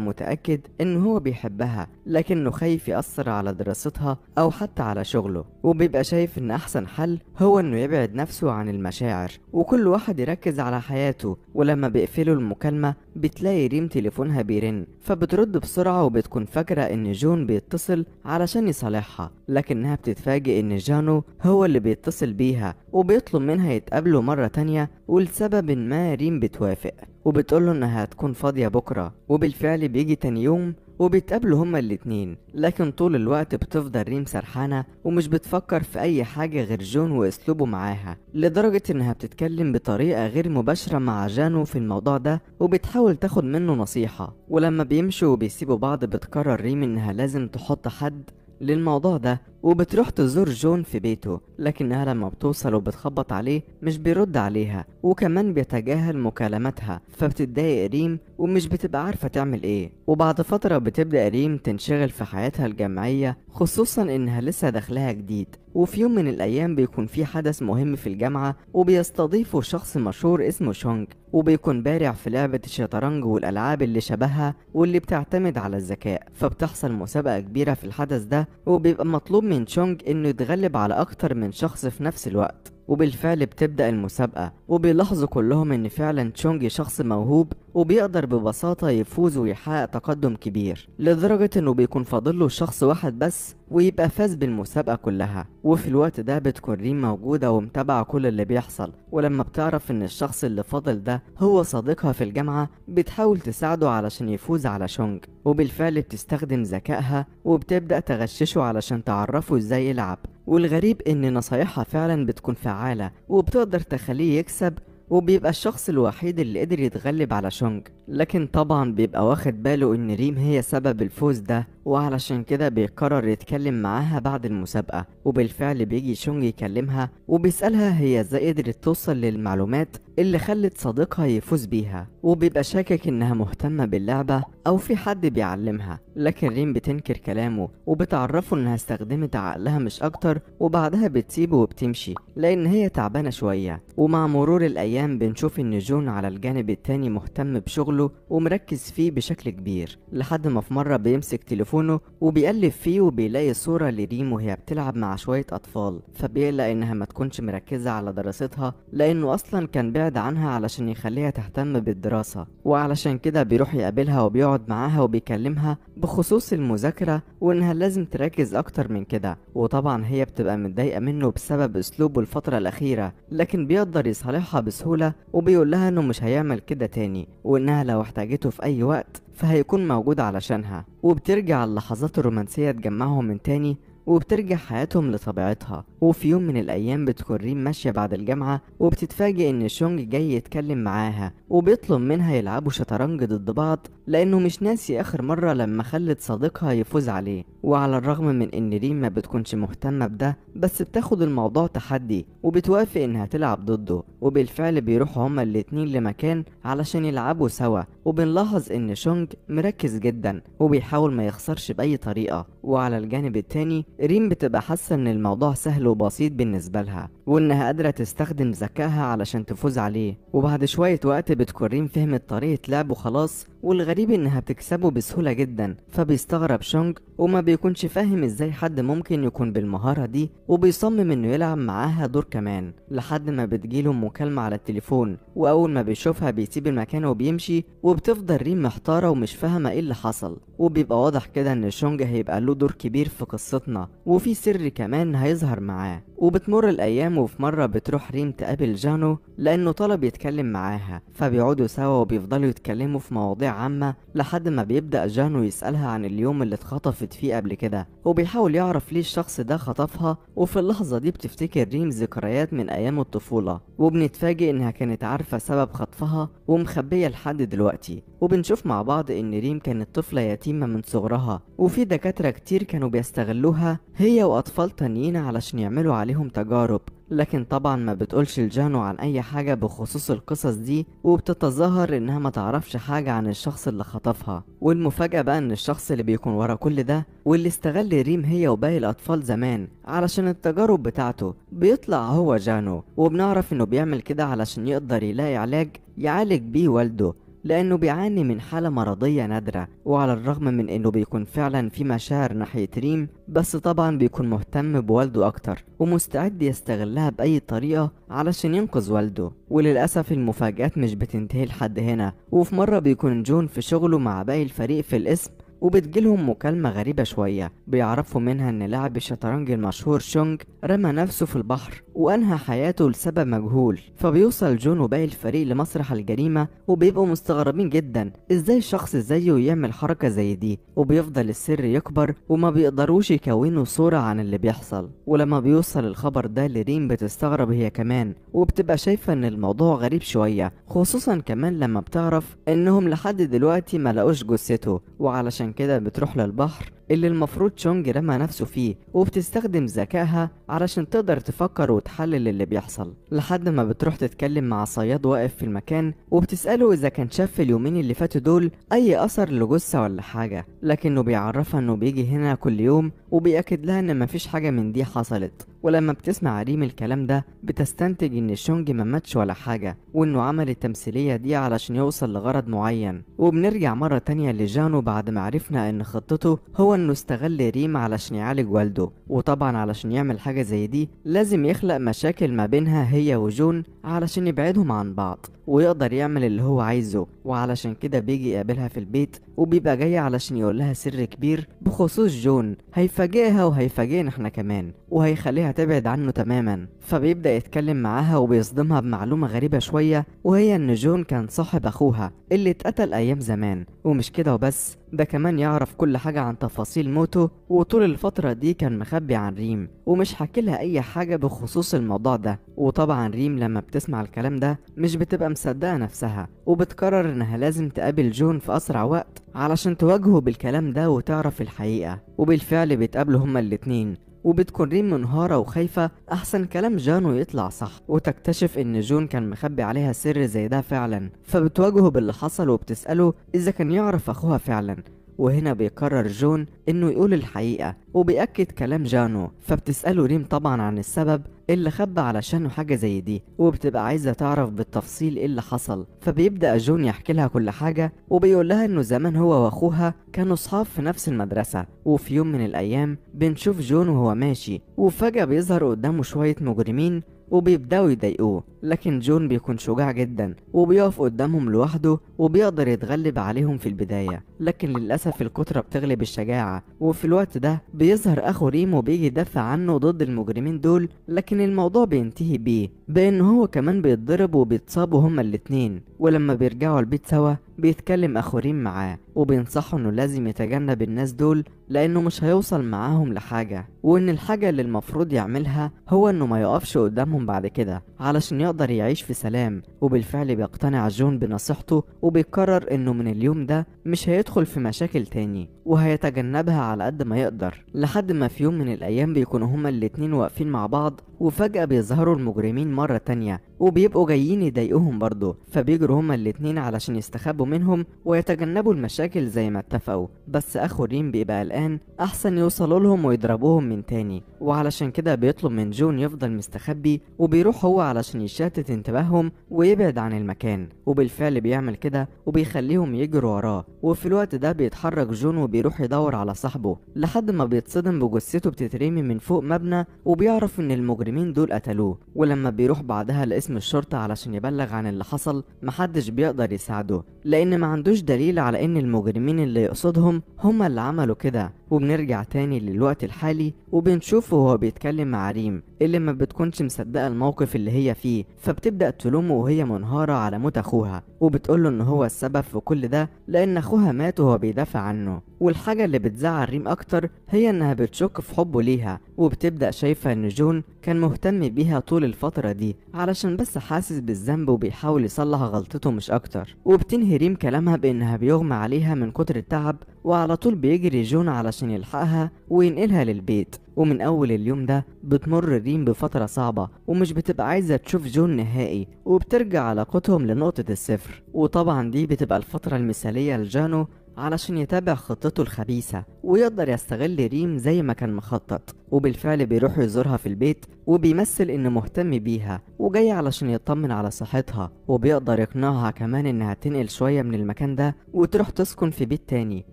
متأكد إن هو بيحبها، لكنه خايف يأثر على دراستها أو حتى على شغله، وبيبقى شايف إن أحسن حل هو إنه يبعد نفسه عن المشاعر وكل واحد يركز على حياته. ولما بيقفلوا المكالمة بتلاقي ريم تليفونها بيرن، فبترد بسرعة وبتكون فاكرة إن جون بيتصل علشان يصالحها، لكنها بتتفاجئ إن جانو هو اللي بيتصل بيها وبيطلب منها يتقابلوا مرة تانية، ولسبب ما ريم بتوافق وبتقوله إنها هتكون فاضية بكرة. وبالفعل بيجي تاني يوم وبيتقابلوا هما الاتنين، لكن طول الوقت بتفضل ريم سرحانة ومش بتفكر في أي حاجة غير جون وأسلوبه معاها، لدرجة إنها بتتكلم بطريقة غير مباشرة مع جانو في الموضوع ده وبتحاول تاخد منه نصيحة. ولما بيمشوا وبيسيبوا بعض بتقرر ريم إنها لازم تحط حد للموضوع ده، وبتروح تزور جون في بيته، لكنها لما بتوصل وبتخبط عليه مش بيرد عليها وكمان بيتجاهل مكالماتها، فبتتضايق ريم ومش بتبقى عارفة تعمل ايه. وبعد فترة بتبدأ ريم تنشغل في حياتها الجامعية، خصوصا انها لسه دخلها جديد. وفي يوم من الايام بيكون في حدث مهم في الجامعة وبيستضيفوا شخص مشهور اسمه شونج، وبيكون بارع في لعبة الشطرنج والالعاب اللي شبهها واللي بتعتمد على الذكاء. فبتحصل مسابقة كبيرة في الحدث ده، وبيبقى مطلوب من شونج انه يتغلب على اكتر من شخص في نفس الوقت. وبالفعل بتبدأ المسابقة، وبيلاحظوا كلهم ان فعلا تشونج شخص موهوب وبيقدر ببساطة يفوز ويحقق تقدم كبير، لدرجة انه بيكون فاضله شخص واحد بس ويبقى فاز بالمسابقة كلها. وفي الوقت ده بتكون ريم موجودة ومتابعة كل اللي بيحصل، ولما بتعرف ان الشخص اللي فاضل ده هو صديقها في الجامعة بتحاول تساعده علشان يفوز على شونج، وبالفعل بتستخدم ذكائها وبتبدأ تغششه علشان تعرفه ازاي يلعب. والغريب ان نصايحها فعلا بتكون فعالة وبتقدر تخليه يكسب، وبيبقى الشخص الوحيد اللي قدر يتغلب على شونج. لكن طبعا بيبقى واخد باله ان ريم هي سبب الفوز ده، وعلشان كده بيقرر يتكلم معاها بعد المسابقة. وبالفعل بيجي شونج يكلمها وبيسألها هي ازاي قدرت توصل للمعلومات اللي خلت صديقها يفوز بيها، وبيبقى شاكك انها مهتمة باللعبة او في حد بيعلمها. لكن ريم بتنكر كلامه وبتعرفه انها استخدمت عقلها مش اكتر، وبعدها بتسيبه وبتمشي لان هي تعبانة شوية. ومع مرور الايام بنشوف ان جون على الجانب التاني مهتم بشغله ومركز فيه بشكل كبير، لحد ما في مرة بيمسك تليفونه وبيقلب فيه وبيلاقي صورة لريم وهي بتلعب مع شوية أطفال، فبيقلق إنها ما تكونش مركزة على دراستها لأنه أصلا كان بعد عنها علشان يخليها تهتم بالدراسة. وعلشان كده بيروح يقابلها وبيقعد معاها وبيكلمها بخصوص المذاكرة وإنها لازم تركز أكتر من كده. وطبعا هي بتبقى متضايقة منه بسبب أسلوبه الفترة الأخيرة، لكن بيقدر يصالحها بسهولة وبيقول لها إنه مش هيعمل كده تاني، وإنها لو احتاجته في أي وقت فهيكون موجود علشانها. وبترجع اللحظات الرومانسية تجمعهم من تاني وبترجع حياتهم لطبيعتها. وفي يوم من الأيام بتكون ريم ماشية بعد الجامعة وبتتفاجئ إن شونج جاي يتكلم معاها وبيطلب منها يلعبوا شطرنج ضد بعض لأنه مش ناسي آخر مرة لما خلت صديقها يفوز عليه. وعلى الرغم من إن ريم ما بتكونش مهتمة بده بس بتاخد الموضوع تحدي وبتوافق إنها تلعب ضده. وبالفعل بيروحوا هما الاتنين لمكان علشان يلعبوا سوا، وبنلاحظ إن شونج مركز جدا وبيحاول ما يخسرش بأي طريقة. وعلى الجانب التاني ريم بتبقى حاسة إن الموضوع سهل وبسيط بالنسبة لها وإنها قادرة تستخدم ذكائها علشان تفوز عليه. وبعد شوية وقت بتكون ريم فهمت طريقة لعبه خلاص والغريب انها بتكسبه بسهولة جدا. فبيستغرب شونج وما بيكونش فاهم ازاي حد ممكن يكون بالمهارة دي، وبيصمم انه يلعب معاها دور كمان، لحد ما بتجيله مكالمة على التليفون، واول ما بيشوفها بيسيب المكان وبيمشي. وبتفضل ريم محتارة ومش فاهمة ايه اللي حصل، وبيبقى واضح كده ان شونج هيبقى له دور كبير في قصتنا، وفي سر كمان هيظهر معاه. وبتمر الايام، وفي مرة بتروح ريم تقابل جانو لانه طلب يتكلم معاها، فبيقعدوا سوا وبيفضلوا يتكلموا في مواضيع عامة، لحد ما بيبدأ جانو يسألها عن اليوم اللي اتخطفت فيه قبل كده، وبيحاول يعرف ليه الشخص ده خطفها. وفي اللحظة دي بتفتكر ريم ذكريات من ايام الطفولة، وبنتفاجئ انها كانت عارفة سبب خطفها ومخبية لحد دلوقتي. وبنشوف مع بعض ان ريم كانت طفلة يتيمة من صغرها، وفي دكاترة كتير كانوا بيستغلوها هي واطفال تانيين علشان يعملوا عليهم تجارب، لكن طبعا ما بتقولش لجانو عن اي حاجة بخصوص القصص دي، وبتتظاهر انها ما تعرفش حاجة عن الشخص اللي خطفها. والمفاجأة بقى ان الشخص اللي بيكون ورا كل ده واللي استغل ريم هي وباقي الاطفال زمان علشان التجارب بتاعته بيطلع هو جانو، وبنعرف انه بيعمل كده علشان يقدر يلاقي علاج يعالج بيه والده، لأنه بيعاني من حالة مرضية نادرة. وعلى الرغم من إنه بيكون فعلا في مشاعر ناحية ريم، بس طبعا بيكون مهتم بوالده أكتر ومستعد يستغلها بأي طريقة علشان ينقذ والده. وللأسف المفاجآت مش بتنتهي لحد هنا، وفي مرة بيكون جون في شغله مع باقي الفريق في القسم، وبتجيلهم مكالمة غريبة شوية بيعرفوا منها ان لاعب الشطرنج المشهور شونج رمى نفسه في البحر وانهى حياته لسبب مجهول. فبيوصل جون وباقي الفريق لمسرح الجريمة، وبيبقوا مستغربين جدا ازاي شخص زيه يعمل حركة زي دي، وبيفضل السر يكبر وما بيقدروش يكونوا صورة عن اللي بيحصل. ولما بيوصل الخبر ده لريم بتستغرب هي كمان، وبتبقى شايفة ان الموضوع غريب شوية، خصوصا كمان لما بتعرف انهم لحد دلوقتي ما لقوش جثته. وعلشان كده بتروح للبحر اللي المفروض شونج رمى نفسه فيه، وبتستخدم ذكائها علشان تقدر تفكر وتحلل اللي بيحصل، لحد ما بتروح تتكلم مع صياد واقف في المكان، وبتسأله إذا كان شاف في اليومين اللي فاتوا دول أي أثر لجثة ولا حاجة، لكنه بيعرفها إنه بيجي هنا كل يوم، وبيأكد لها إن مفيش حاجة من دي حصلت. ولما بتسمع ريم الكلام ده بتستنتج إن شونج ما ماتش ولا حاجة، وإنه عمل التمثيلية دي علشان يوصل لغرض معين. وبنرجع مرة تانية لجانو بعد ما عرفنا إن خطته هو إنه استغل ريم علشان يعالج والده، وطبعا علشان يعمل حاجة زي دي لازم يخلق مشاكل ما بينها هي وجون علشان يبعدهم عن بعض ويقدر يعمل اللي هو عايزه. وعلشان كده بيجي يقابلها في البيت، وبيبقى جاي علشان يقول لها سر كبير بخصوص جون هيفاجئها وهيفاجئنا احنا كمان، وهيخليها تبعد عنه تماما. فبيبدأ يتكلم معاها وبيصدمها بمعلومة غريبة شوية، وهي ان جون كان صاحب اخوها اللي اتقتل ايام زمان. ومش كده وبس، ده كمان يعرف كل حاجة عن تفاصيل موته، وطول الفترة دي كان مخبي عن ريم ومش حكي لها اي حاجة بخصوص الموضوع ده. وطبعا ريم لما بتسمع الكلام ده مش بتبقى مصدقة نفسها، وبتقرر انها لازم تقابل جون في اسرع وقت علشان تواجهه بالكلام ده وتعرف الحقيقة. وبالفعل بيتقابلوا هما الاتنين، وبتكون ريم منهارة وخايفة أحسن كلام جانو يطلع صح، وتكتشف إن جون كان مخبي عليها سر زي ده فعلا. فبتواجهه باللي حصل وبتسأله إذا كان يعرف أخوها فعلا، وهنا بيقرر جون إنه يقول الحقيقة وبيأكد كلام جانو. فبتسأله ريم طبعا عن السبب اللي خبى علشانه حاجة زي دي، وبتبقى عايزة تعرف بالتفصيل ايه اللي حصل. فبيبدأ جون يحكي لها كل حاجة، وبيقول لها انه زمان هو واخوها كانوا صحاب في نفس المدرسة. وفي يوم من الايام بنشوف جون وهو ماشي، وفجأة بيظهر قدامه شوية مجرمين وبيبدأوا يضايقوه، لكن جون بيكون شجاع جدا وبيقف قدامهم لوحده وبيقدر يتغلب عليهم في البداية، لكن للأسف الكترة بتغلب الشجاعة. وفي الوقت ده بيظهر أخو ريم وبيجي يدافع عنه ضد المجرمين دول، لكن الموضوع بينتهي بيه بأن هو كمان بيتضرب وبيتصابوا هما الاتنين. ولما بيرجعوا البيت سوا بيتكلم أخو ريم معاه وبينصحه إنه لازم يتجنب الناس دول لأنه مش هيوصل معاهم لحاجة، وإن الحاجة اللي المفروض يعملها هو إنه ما يقفش قدامهم بعد كده علشان يقدر يعيش في سلام. وبالفعل بيقتنع جون بنصيحته وبيقرر إنه من اليوم ده مش هيدخل في مشاكل تاني وهيتجنبها على قد ما يقدر. لحد ما في يوم من الأيام بيكونوا هما الاتنين واقفين مع بعض، وفجأة بيظهروا المجرمين مرة تانية وبيبقوا جايين يضايقوهم برضه، فبيجروا هما الاتنين علشان يستخبوا منهم ويتجنبوا المشاكل زي ما اتفقوا. بس أخو ريم بيبقى قلقان أحسن يوصلوا لهم ويضربوهم من تاني، وعلشان كده بيطلب من جون يفضل مستخبي وبيروح هو علشان يشتت انتباههم ويبعد عن المكان، وبالفعل بيعمل كده وبيخليهم يجروا وراه. وفي الوقت ده بيتحرك جون وبيروح يدور على صاحبه لحد ما بيتصدم بجثته بتترمي من فوق مبنى، وبيعرف ان المجرمين دول قتلوه. ولما بيروح بعدها لقسم الشرطة علشان يبلغ عن اللي حصل محدش بيقدر يساعده لان ما عندوش دليل على ان المجرمين اللي يقصدهم هما اللي عملوا كده. وبنرجع تاني للوقت الحالي وبنشوفه وهو بيتكلم مع ريم اللي ما بتكونش مصدقة الموقف اللي هي فيه، فبتبدأ تلومه وهي منهارة على موت اخوها، وبتقوله ان هو السبب في كل ده لان اخوها مات وهو بيدافع عنه. والحاجة اللي بتزعل ريم اكتر هي انها بتشك في حبه ليها، وبتبدأ شايفة ان جون كان مهتم بيها طول الفترة دي علشان بس حاسس بالذنب وبيحاول يصلح غلطته مش اكتر. وبتنهي ريم كلامها بانها بيغمى عليها من كتر التعب، وعلى طول بيجري جون علشان يلحقها وينقلها للبيت. ومن اول اليوم ده بتمر ريم بفترة صعبة ومش بتبقى عايزة تشوف جون نهائي، وبترجع علاقتهم لنقطة الصفر. وطبعا دي بتبقى الفترة المثالية لجانو علشان يتابع خطته الخبيثة ويقدر يستغل ريم زي ما كان مخطط. وبالفعل بيروح يزورها في البيت وبيمثل انه مهتم بيها وجاي علشان يطمن على صحتها، وبيقدر يقنعها كمان انها تنقل شوية من المكان ده وتروح تسكن في بيت تاني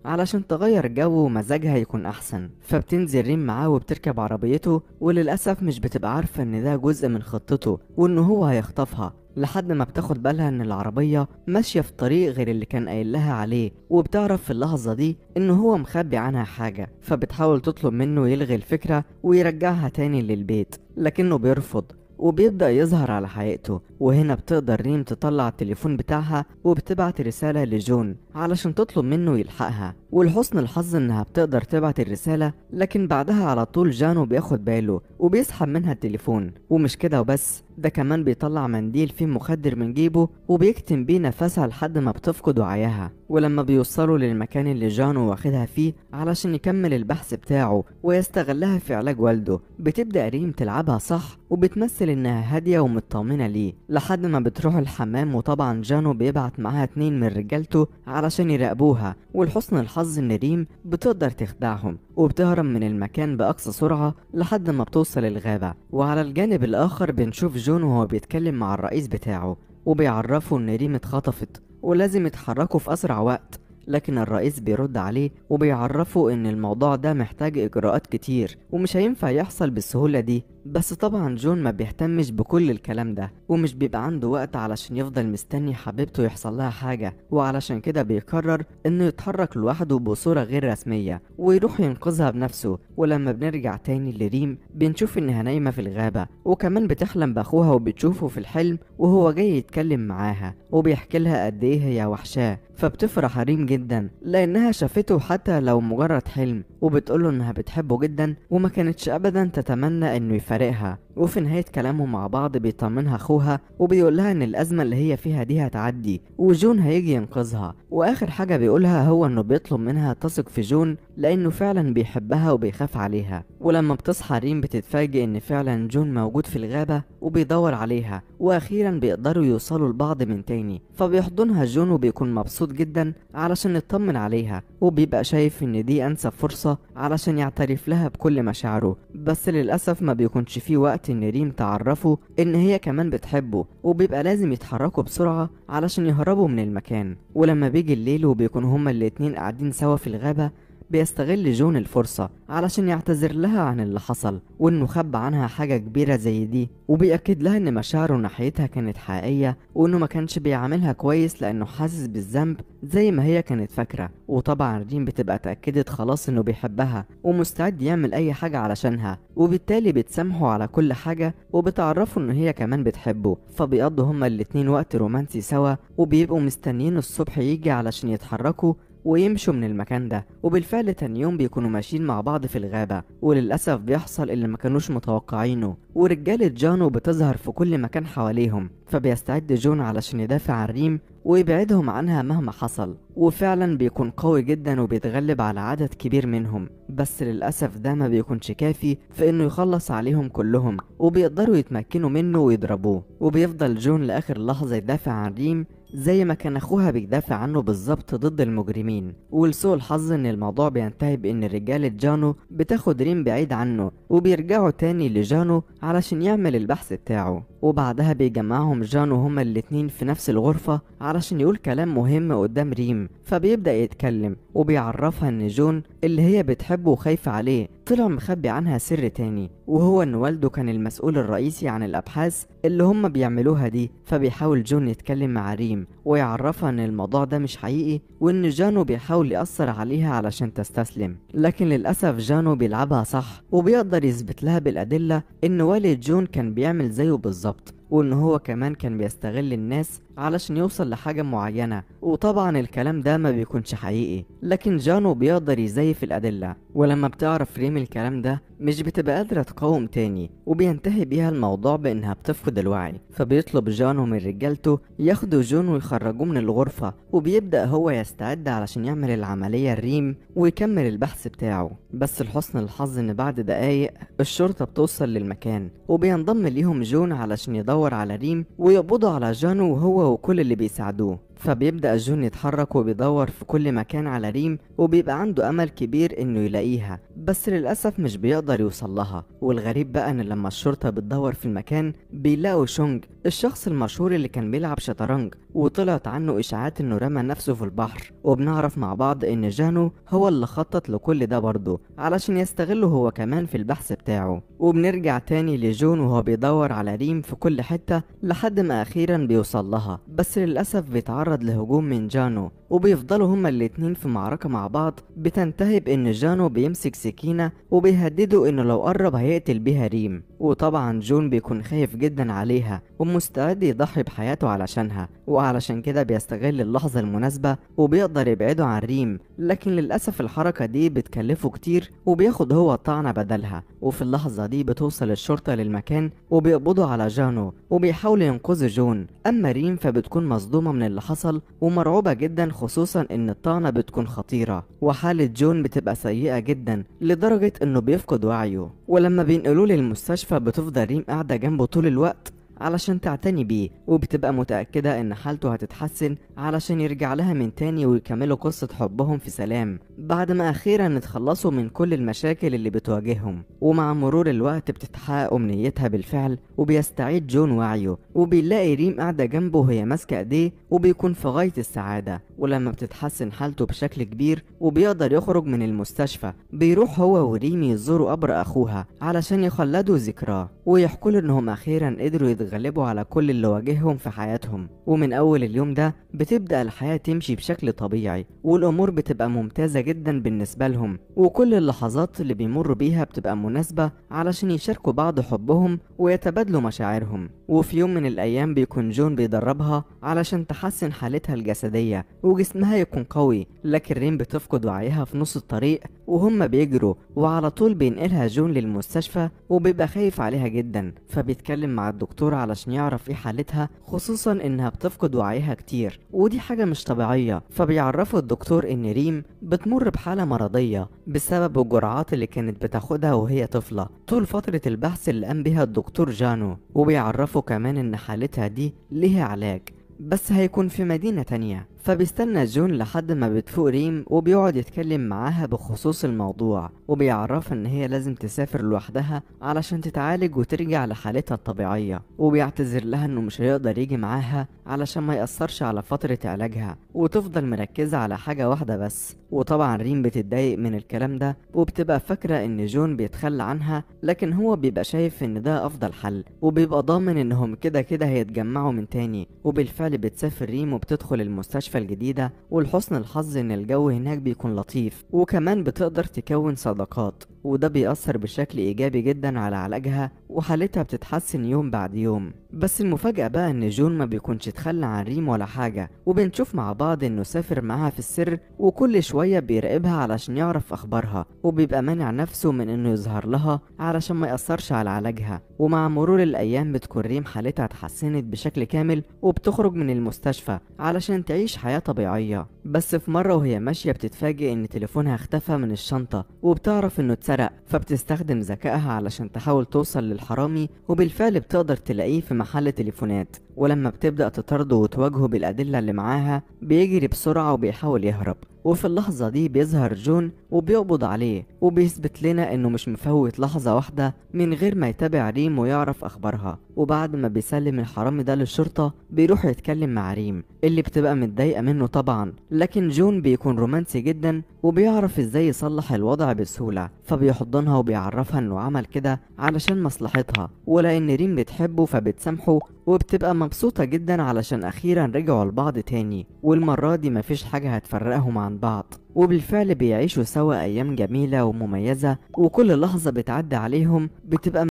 علشان تغير جو ومزاجها يكون احسن. فبتنزل ريم معاه وبتركب عربيته، وللأسف مش بتبقى عارفة ان ده جزء من خطته وان هو هيخطفها، لحد ما بتاخد بالها ان العربية ماشية في طريق غير اللي كان قايل لها عليه، وبتعرف في اللحظة دي ان هو مخبي عنها حاجة، فبتحاول تطلب منه يلغي الفكرة ويرجعها تاني للبيت، لكنه بيرفض وبيبدأ يظهر على حقيقته. وهنا بتقدر ريم تطلع التليفون بتاعها وبتبعت رسالة لجون علشان تطلب منه يلحقها، ولحسن الحظ انها بتقدر تبعت الرسالة، لكن بعدها على طول جانو بياخد باله وبيسحب منها التليفون. ومش كده وبس، ده كمان بيطلع منديل فيه مخدر من جيبه وبيكتم بيه نفسها لحد ما بتفقد وعيها. ولما بيوصلوا للمكان اللي جانو واخدها فيه علشان يكمل البحث بتاعه ويستغلها في علاج والده، بتبدأ ريم تلعبها صح وبتمثل انها هادية ومطمنة ليه لحد ما بتروح الحمام. وطبعا جانو بيبعت معاها 2 من رجالته علشان يراقبوها، ولحسن الحظ ان ريم بتقدر تخدعهم وبتهرب من المكان بأقصى سرعة لحد ما بتوصل الغابة. وعلى الجانب الآخر بنشوف جون وهو بيتكلم مع الرئيس بتاعه وبيعرفه ان ريم اتخطفت ولازم يتحركوا في أسرع وقت، لكن الرئيس بيرد عليه وبيعرفه ان الموضوع ده محتاج اجراءات كتير ومش هينفع يحصل بالسهولة دي. بس طبعا جون ما بيهتمش بكل الكلام ده ومش بيبقى عنده وقت علشان يفضل مستني حبيبته يحصل لها حاجة، وعلشان كده بيقرر انه يتحرك لوحده بصورة غير رسمية ويروح ينقذها بنفسه. ولما بنرجع تاني لريم بنشوف انها نايمة في الغابة، وكمان بتحلم باخوها وبتشوفه في الحلم وهو جاي يتكلم معاها وبيحكي لها قد ايه هي وحشاه. فبتفرح ريم جدا لانها شافته حتى لو مجرد حلم، وبتقوله انها بتحبه جدا وما كانتش ابدا تتمنى انه يفارقها. وفي نهاية كلامهم مع بعض بيطمنها اخوها وبيقول لها ان الازمة اللي هي فيها دي هتعدي وجون هيجي ينقذها. واخر حاجة بيقولها هو انه بيطلب منها تثق في جون لانه فعلا بيحبها وبيخاف عليها. ولما بتصحى ريم بتتفاجئ ان فعلا جون موجود في الغابة وبيدور عليها، واخيرا بيقدروا يوصلوا لبعض من تاني. فبيحضنها جون وبيكون مبسوط جدا علشان يطمن عليها، وبيبقى شايف ان دي انسب فرصة علشان يعترف لها بكل مشاعره. بس للاسف ما بيكونش فيه وقت ان ريم تعرفه ان هي كمان بتحبه، وبيبقى لازم يتحركوا بسرعة علشان يهربوا من المكان. ولما بيجي الليل وبيكون هما الاتنين قاعدين سوا في الغابة، بيستغل جون الفرصة علشان يعتذر لها عن اللي حصل وانه خبى عنها حاجة كبيرة زي دي، وبيأكد لها ان مشاعره ناحيتها كانت حقيقية وانه ما كانش بيعاملها كويس لانه حاسس بالذنب زي ما هي كانت فاكرة. وطبعا ريم بتبقى اتأكدت خلاص انه بيحبها ومستعد يعمل اي حاجة علشانها، وبالتالي بتسامحه على كل حاجة وبتعرفه ان هي كمان بتحبه. فبيقضوا هما الاتنين وقت رومانسي سوا، وبيبقوا مستنيين الصبح يجي علشان يتحركوا ويمشوا من المكان ده. وبالفعل تاني يوم بيكونوا ماشيين مع بعض في الغابة، وللأسف بيحصل اللي ما كانوش متوقعينه، ورجالة جانو بتظهر في كل مكان حواليهم. فبيستعد جون علشان يدافع عن ريم ويبعدهم عنها مهما حصل، وفعلا بيكون قوي جدا وبيتغلب على عدد كبير منهم، بس للأسف ده ما بيكونش كافي في انه يخلص عليهم كلهم، وبيقدروا يتمكنوا منه ويضربوه. وبيفضل جون لآخر لحظة يدافع عن ريم زي ما كان اخوها بيدافع عنه بالظبط ضد المجرمين. ولسوء الحظ ان الموضوع بينتهي بان رجالة جانو بتاخد ريم بعيد عنه، وبيرجعوا تاني لجانو علشان يعمل البحث بتاعه. وبعدها بيجمعهم جانو هما الاتنين في نفس الغرفة علشان يقول كلام مهم قدام ريم. فبيبدأ يتكلم وبيعرفها ان جون اللي هي بتحبه وخايفة عليه طلع مخبي عنها سر تاني، وهو ان والده كان المسؤول الرئيسي عن الابحاث اللي هم بيعملوها دي. فبيحاول جون يتكلم مع ريم ويعرفها ان الموضوع ده مش حقيقي، وان جانو بيحاول يأثر عليها علشان تستسلم، لكن للأسف جانو بيلعبها صح وبيقدر يثبت لها بالأدلة ان والد جون كان بيعمل زيه بالظبط، وان هو كمان كان بيستغل الناس علشان يوصل لحاجة معينة. وطبعا الكلام ده ما بيكونش حقيقي، لكن جانو بيقدر يزيف الأدلة. ولما بتعرف ريم الكلام ده مش بتبقى قادرة تقاوم تاني، وبينتهي بيها الموضوع بانها بتفقد الوعي. فبيطلب جانو من رجالته ياخدوا جون ويخرجوه من الغرفة، وبيبدأ هو يستعد علشان يعمل العملية لريم ويكمل البحث بتاعه. بس لحسن الحظ ان بعد دقايق الشرطة بتوصل للمكان، وبينضم ليهم جون علشان يدور على ريم ويقبضوا على جانو وهو وكل اللي بيساعدوه. فبيبدأ جون يتحرك وبيدور في كل مكان على ريم، وبيبقى عنده أمل كبير إنه يلاقيها، بس للأسف مش بيقدر يوصل لها. والغريب بقى إن لما الشرطة بتدور في المكان بيلاقوا شونج الشخص المشهور اللي كان بيلعب شطرنج، وطلعت عنه إشاعات إنه رمى نفسه في البحر. وبنعرف مع بعض إن جانو هو اللي خطط لكل ده برضه علشان يستغله هو كمان في البحث بتاعه. وبنرجع تاني لجون وهو بيدور على ريم في كل حتة لحد ما أخيرا بيوصل لها، بس للأسف بيتعرض لهجوم من جانو، وبيفضلوا هما الاتنين في معركة مع بعض بتنتهي بإن جانو بيمسك سكينة وبيهدده إنه لو قرب هيقتل بيها ريم. وطبعا جون بيكون خايف جدا عليها ومستعد يضحي بحياته علشانها، وعلشان كده بيستغل اللحظة المناسبة وبيقدر يبعده عن ريم، لكن للأسف الحركة دي بتكلفه كتير وبياخد هو الطعنة بدلها. وفي اللحظة دي بتوصل الشرطة للمكان وبيقبضوا على جانو وبيحاولوا ينقذوا جون. أما ريم فبتكون مصدومة من اللي حصل ومرعوبة جدا، خصوصا ان الطعنة بتكون خطيرة، وحالة جون بتبقى سيئة جدا لدرجة انه بيفقد وعيه. ولما بينقلوه للمستشفى بتفضل ريم قاعدة جنبه طول الوقت علشان تعتني بيه، وبتبقى متأكدة ان حالته هتتحسن علشان يرجع لها من تاني ويكملوا قصة حبهم في سلام بعد ما اخيرا اتخلصوا من كل المشاكل اللي بتواجههم. ومع مرور الوقت بتتحقق امنيتها بالفعل، وبيستعيد جون وعيه وبيلاقي ريم قاعدة جنبه وهي ماسكة ايديه، وبيكون في غاية السعادة. ولما بتتحسن حالته بشكل كبير وبيقدر يخرج من المستشفى، بيروح هو وريم يزوروا قبر اخوها علشان يخلدوا ذكراه ويحكوا له انهم اخيرا قدروا يتغلبوا على كل اللي واجههم في حياتهم. ومن اول اليوم ده بتبدأ الحياة تمشي بشكل طبيعي، والامور بتبقى ممتازة جدا بالنسبة لهم، وكل اللحظات اللي بيمروا بيها بتبقى مناسبة علشان يشاركوا بعض حبهم ويتبادلوا مشاعرهم. وفي يوم من الايام بيكون جون بيدربها علشان تحسن حالتها الجسدية وجسمها يكون قوي، لكن ريم بتفقد وعيها في نص الطريق وهم بيجروا، وعلى طول بينقلها جون للمستشفى وبيبقى خايف عليها جدا. فبيتكلم مع الدكتور علشان يعرف ايه حالتها، خصوصا انها بتفقد وعيها كتير ودي حاجة مش طبيعية. فبيعرفوا الدكتور ان ريم بتمر بحالة مرضية بسبب الجرعات اللي كانت بتاخدها وهي طفلة طول فترة البحث اللي قام بها الدكتور جانو، وبيعرفوا كمان ان حالتها دي ليها علاج بس هيكون في مدينة تانية. فبيستنى جون لحد ما بتفوق ريم وبيقعد يتكلم معاها بخصوص الموضوع، وبيعرفها ان هي لازم تسافر لوحدها علشان تتعالج وترجع لحالتها الطبيعية، وبيعتذر لها انه مش هيقدر يجي معاها علشان ما يأثرش على فترة علاجها وتفضل مركزة على حاجة واحدة بس. وطبعا ريم بتتضايق من الكلام ده وبتبقى فاكرة ان جون بيتخلى عنها، لكن هو بيبقى شايف ان ده افضل حل وبيبقى ضامن انهم كده كده هيتجمعوا من تاني. وبالفعل بتسافر ريم وبتدخل المستشفى الجديدة، ولحسن الحظ ان الجو هناك بيكون لطيف، وكمان بتقدر تكون صداقات، وده بيأثر بشكل ايجابي جدا على علاجها وحالتها بتتحسن يوم بعد يوم. بس المفاجأة بقى ان جون ما بيكونش اتخلى عن ريم ولا حاجة، وبنشوف مع بعض انه سافر معاها في السر وكل شوية بيراقبها علشان يعرف اخبارها، وبيبقى مانع نفسه من انه يظهر لها علشان ما يأثرش على علاجها. ومع مرور الايام بتكون ريم حالتها اتحسنت بشكل كامل وبتخرج من المستشفى علشان تعيش حياة طبيعية. بس في مرة وهي ماشية بتتفاجئ ان تليفونها اختفى من الشنطة، وبتعرف انه اتسرق اتسرق، فبتستخدم ذكائها علشان تحاول توصل للحرامي، وبالفعل بتقدر تلاقيه في محل تليفونات. ولما بتبدأ تطارده وتواجهه بالأدلة اللي معاها بيجري بسرعة وبيحاول يهرب، وفي اللحظة دي بيظهر جون وبيقبض عليه، وبيثبت لنا انه مش مفوت لحظة واحدة من غير ما يتابع ريم ويعرف اخبارها. وبعد ما بيسلم الحرامي ده للشرطة بيروح يتكلم مع ريم اللي بتبقى متضايقة منه طبعا، لكن جون بيكون رومانسي جدا وبيعرف ازاي يصلح الوضع بسهولة، فبيحضنها وبيعرفها انه عمل كده علشان مصلحتها، ولان ريم بتحبه فبتسامحه وبتبقى مبسوطة جدا علشان اخيرا رجعوا لبعض تاني، والمرة دي مفيش حاجة هتفرقهم عن بعض. وبالفعل بيعيشوا سوا ايام جميلة ومميزة، وكل لحظة بتعدي عليهم بتبقى